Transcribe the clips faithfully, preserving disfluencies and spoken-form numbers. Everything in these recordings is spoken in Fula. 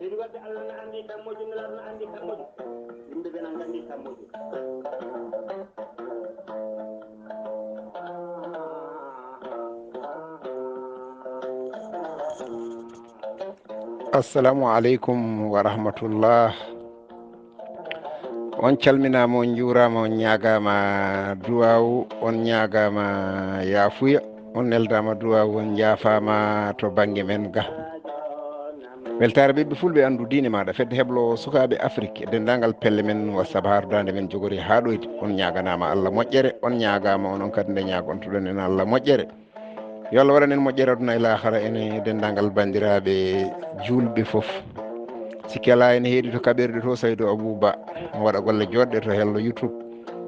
Ɓe wadde Allah na anndi kammojo, Nulaaɗo na anndi kammojo. Yimɓe ɓe na nganndi kammojo. Assalamu aleykum wa rahmatullah. On calminaama, on njuuraama, on ñaagaama duwaawu, on ñaagaama yaafuya, on neldaama duwaawu, on njaafaama to bannge men ga. Weltaare ɓiɓɓe fulɓe, anndu diine maaɗa, fedde heblo sukaaɓe Afrik, e denndaangal pelle men, wa sabahaar daande men jogori haa ɗoyde. On ñaaganaama Allah moƴƴere, on ñaagaama onon kadi nde ñaagontoɗon en Allah moƴƴere. Yo Allah waɗan en moƴƴere aduna e laakara, ene denndaangal banndiraaɓe juulɓe fof. Sikki alaa ene heedi to kaɓirɗe to, Saydu Abuu Ba, mo waɗa golle jooɗɗe to hello YouTube.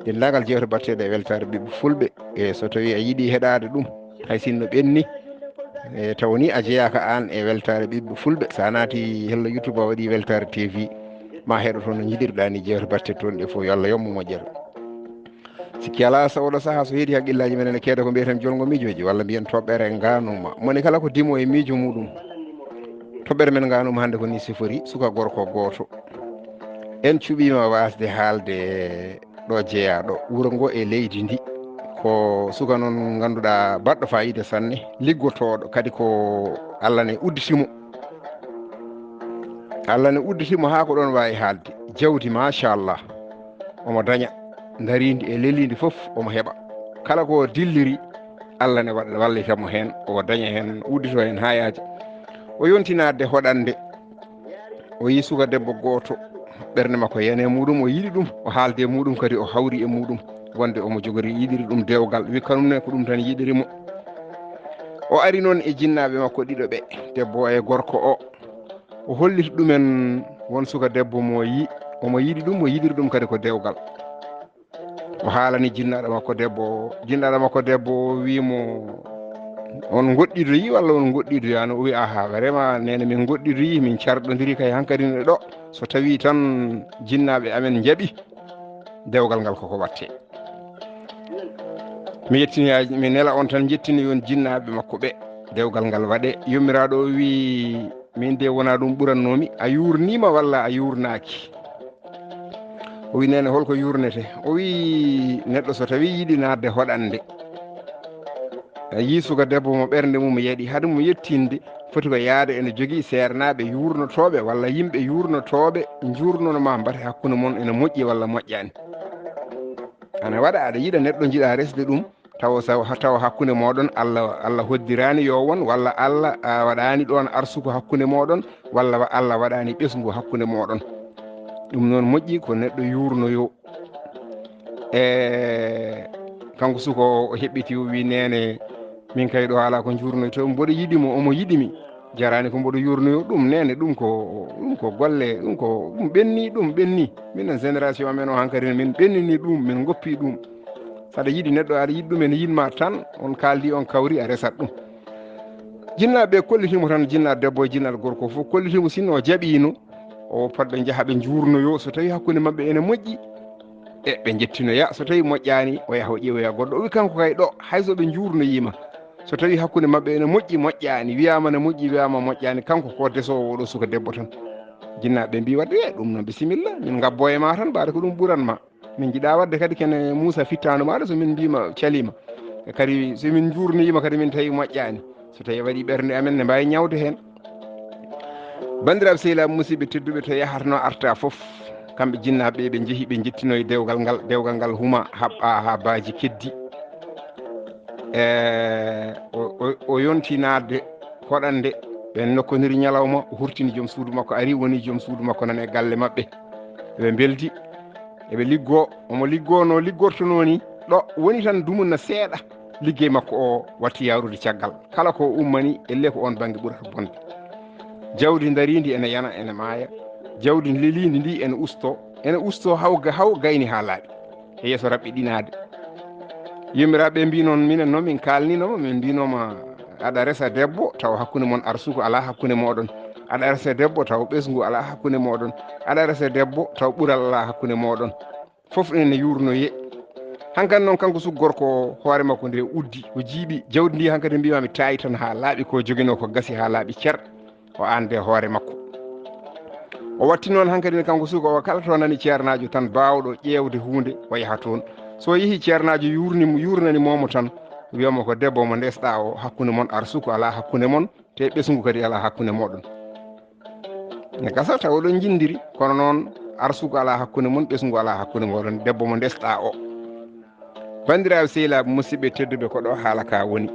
Denndaangal jewte baɗteeɗe e weltaare ɓiɓɓe fulɓe, e so tawii a yiɗi heɗaade ɗum, hay sinno ɓenni, e taw ni a jeyaaka aan e weltaare ɓiɓɓe fulɓe, so a naati hello YouTube, a waɗi weltaare T V, ma heɗo toon no njiɗirɗaa ni jewte baɗteeɗe toon ɗe fof. Yo Allah yombo moƴƴere. Sikki alaa, so oɗo sahaa so heedi haqqillaaji men ene keeda ko mbiyeten jolngo miijooji, walla mbiyen toɓɓere ngaanuma. Moni kala ko dimo e miijo muɗum. Toɓɓere men ngaanuma hannde ko ni sifori, suka gorko gooto. En cuɓiima waasde haalde ɗo jeyaaɗo wuro ngo e leydi ndi. Ko suka noon ngannduɗaa baɗɗo faayiida sanne, liggotooɗo, kadi ko Allah ne udditi mo. Allah ne udditi mo haa ko ɗoon waawi haalde. Jawdi, machallah. Omo daña, ndariindi e leliindi fof omo heɓa. Kala ko dilliri, Allah ne wa-, wallita mo heen, o daña heen, uddito heen haa yaaja. O yonti naatde hoɗande. O yii suka debbo gooto, ɓernde makko yana e muɗum, o yiɗi ɗum, o haaldi e muɗum kadi, o hawri e muɗum, wonde omo jogori, yiɗiri ɗum dewgal. Wi kanum ne ko ɗum tan yiɗiri mo. O ari noon e jinnaaɓe makko ɗiɗo ɓe, debbo o e gorko o. O holliti ɗumen won suka debbo mo yi-, omo yiɗi ɗum, o yiɗiri ɗum kadi ko dewgal. O haalani jinnaaɗo makko debbo o. Jinnaaɗo makko debbo o wii mo, "On ngoɗɗidoyi walla on ngoɗɗidoyaano?" O wii, "Aha, vraiment, neene, min ngoɗɗidoyi, min carɗondiri kay hankadi ne ɗo. So tawii tan jinnaaɓe amen njaɓi, dewgal ngal koko watte." Mi yettini, mi nela on tan, njettini on jinnaaɓe makko ɓe. Dewgal ngal waɗe. Yummiraaɗo o wii, "Min de wonaa ɗum ɓurannoomi. A yuurniima walla a yuurnaaki?" O wii, "Neene, holko yuurnete?" O wii, "Neɗɗo so tawii yiɗi naatde hoɗande, a yii suka debbo mo ɓernde mum yaɗi, hade mum yettinde, foti ko yaade ene jogii seernaaɓe yuurnotooɓe walla yimɓe yuurnotooɓe njuurnonoo ma, mbate hakkunde mon ene moƴƴi walla moƴƴaani. Ana waɗa aɗa yiɗa neɗɗo, njiɗa resde ɗum, tawa sa-, tawa hakkunde mooɗon Allah, Allah hoddiraani yo won, walla Allah, a, waɗaani ɗoon arsuku hakkunde mooɗon, walla wa-, Allah waɗaani ɓesngu hakkunde mooɗon. Ɗum noon moƴƴi ko neɗɗo yuurnoyo." E kanko suka o, o heɓɓiti, o wii, "Neene, min kay ɗo alaa ko njuurnoytoo, mboɗo yiɗi mo, omo yiɗi mi. Jaraani ko mboɗo yuurnoyo ɗum, neene, ɗum ko, ɗum ko golle, ɗum ko, ɗum ɓenni, ɗum ɓenni. Minen génération amen o hankadi min ɓennini ɗum, min ngoppi ɗum. Saɗa yiɗi neɗɗo, aɗa yiɗi ɗum, ene yiɗma tan, on kaaldi, on kawri, a resat ɗum." Jinnaaɓe ɓe kolliti mo tan, jinnaaɗo debbo e jinnaaɗo gorko fof kolliti mo, sinno o jaɓiino, o fotɓe njaha ɓe njuurnoyo, so tawii hakkunde maɓɓe ene moƴƴi, e ɓe njettinoya, so tawii moƴƴaani, o yaha o ƴeewoya goɗɗo. O wi kanko kay ɗo, hay so ɓe njuurnoyiima, so tawii hakkunde maɓɓe ene moƴƴi, moƴƴaani, wiyaama ne moƴƴi, wiyaama moƴƴaani, kanko ko desoowo oɗo suka debbo tan. Jinnaaɓe ɓe mbii waɗde, "E, ɗum noon, bisimilla, min ngabbo e ma tan, mbaɗa ko ɗum ɓuran ma. Min njiɗa waɗde kadi kene Muusa fittaandu maaɗa, so min mbiima caliima. E kadi so min njuurnoyiima kadi min tawi moƴƴaani. So tawi waɗi ɓernde amen ne mbaawi ñawde heen." Banndiraaɓe sehilaaɓe musidɓe tedduɓe, to yahatnoo arta fof, kamɓe jinnaaɓe ɓe, ɓe njehi, ɓe njettinoyi dewgal ngal, dewgal ngal huma haɓɓa haa baaji keddi. E, o, o, o yonti naatde hoɗande, ɓe nokkoniri ñalawma, o hurtini joom suudu makko, ari woni joom suudu makko nan e galle maɓɓe. Eɓe mbeldi, eɓe liggoo, omo liggoo no liggortonoo ni, ɗo woni tan dumunna seeɗa, liggey makko o watti yaarude caggal. Kala ko ummani, elle ko oon bannge ɓurata bonde. Jawdi ndariindi ene yana, ene maaya. Jawdi leliindi ndi ene ustoo, ene ustoo haw ga-, haw gayni haa laaɓi. E yeeso raɓɓiɗinaade. Yummiraaɓe ɓe mbii noon, minen noon min kaalninooma, min mbiinooma, aɗa resa debbo, taw hakkunde mon arsuku alaa hakkunde mooɗon. Aɗa resa debbo, taw ɓesngu alaa hakkunde mooɗon. Aɗa resa debbo, taw ɓural alaa hakkunde mooɗon. Fof ene yuurnoye. Hankadi noon, kanko suka gorko o, hoore makko nde uddi, o jiiɓi jawdi ndi, hankadi mbiimaami taayi tan haa laaɓi, ko joginoo ko gasi haa laaɓi cer, o aande hoore makko. O watti noon hankadi ne kanko suka o, kala to nani ceernaajo tan baawɗo ƴeewde huunde, o yaha toon. So yehi ceernaajo yuurni mo, yuurnani moomo tan, wiyamo ko debbo mo ndesɗaa o, hakkunde mon arsuku alaa hakkunde mon, te ɓesngu kadi alaa hakkunde mooɗon. Ne gasa taw oɗon njinndiri, kono noon arsuku alaa hakkunde mon, ɓesngu alaa hakkunde mooɗon, debbo mo ndesɗaa o. Banndiraaɓe sehilaaɓe, musidɓe tedduɓe, ko ɗo haala ka woni.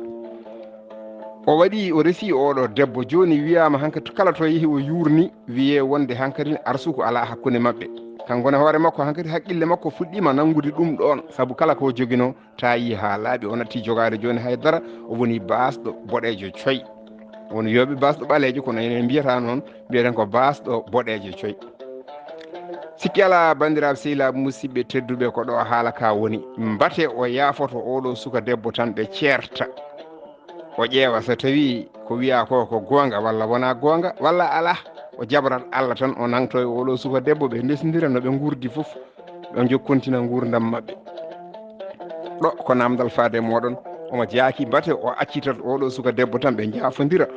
O waɗi, o resi oɗo debbo, jooni wiyaama hankadi kala to yehi o yuurni, wiyee wonde hankadi arsuku alaa hakkunde maɓɓe. Kanko ne hoore makko hankadi haqqille makko fuɗɗiima nanngude ɗum ɗoon, sabu kala ko joginoo, tawi haa laaɓi, o natti jogaade jooni hay dara, o woni baasɗo boɗeejo coy. Won yooɓe baasɗo ɓaleejo, kono enen mbiyata noon, mbiyaten ko baasɗo boɗeejo coy. Sikki alaa, banndiraaɓe sehilaaɓe, musidɓe tedduɓe, ko ɗo haala ka woni. Mbate o yaafoto oɗo suka debbo tan ɓe ceerta. O ƴeewa so tawi ko wiyaa ko, ko goonga walla wonaa goonga, walla alaa. O jabrat Allah tan, o nangto e oɗo suka debbo, ɓe ndesndira no ɓe nguurdi fof, ɓe njokkontina nguurndam maɓɓe. Ɗo ko naamndal faade e mooɗon. Omo jaaki mbate o accitat oɗo suka debbo tan ɓe njaafondira.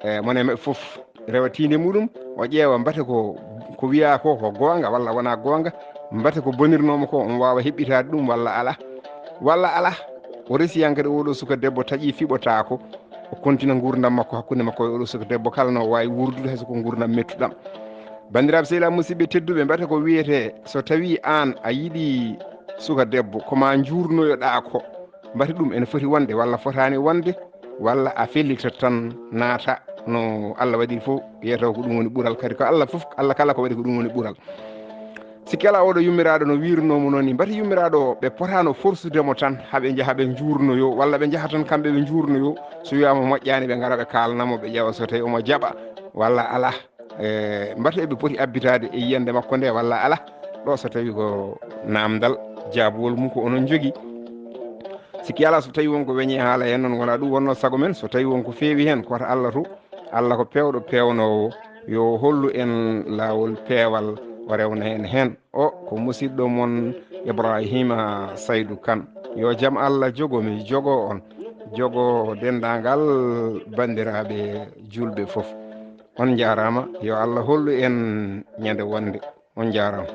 E, mone maɓɓe fof rewa tiinde muɗum, o ƴeewa mbate ko, ko wiyaa ko, ko goonga walla wonaa goonga, mbate ko bonirnoomo ko, omo waawa heɓɓitaade ɗum walla alaa. Walla alaa, o resi hankadi oɗo suka debbo taƴi fiɓotaako, o kontina nguurndam makko hakkunde makko e oɗo suka debbo kala no o waawi wuurdude hay so ko nguurndam mettuɗam. Banndiraaɓe sehilaaɓe, musidɓe tedduɓe, mbate ko wiyetee so tawii aan a yiɗi suka debbo, ko ma njuurnoyoɗaa ko, mbate ɗum ene foti wonde walla fotaani wonde, walla a fellita tan naata no Allah waɗiri fof, wiyata ko ɗum woni ɓural, kadi ko Allah fof, Allah kala ko waɗi ko ɗum woni ɓural. Sikki alaa oɗo yummiraaɗo no wiirnoo mo noon ni, mbati yummiraaɗo o, ɓe potaano forsude mo tan, haa ɓe njaha ɓe njuurnoyoo, walla ɓe njaha tan kamɓe ɓe njuurnoyoo, so wiyaama moƴƴaani ɓe ngara ɓe kaalna mo, ɓe ƴeewa so tawi omo jaɓa walla alaa. E, mbati eɓe poti abbitaade e yiyannde makko nde walla alaa? Ɗo so tawi ko naamndal, jaabowol mum ko onon njogi. Sikki alaa so tawi won ko weñi haala heen noon, wonaa ɗum wonnoo sago men, so tawi won ko feewi heen, koto Allah to, Allah ko peewɗo peewnoowo, yo hollu en laawol peewal, o rewna en heen. O ko musiɗɗo mon Ibrahima Saydu Kan. Yo jam Allah jogo mi, jogo on, jogo denndaangal banndiraaɓe juulɓe fof. On njaaraama, yo Allah hollu en ñande wonde. On njaaraama.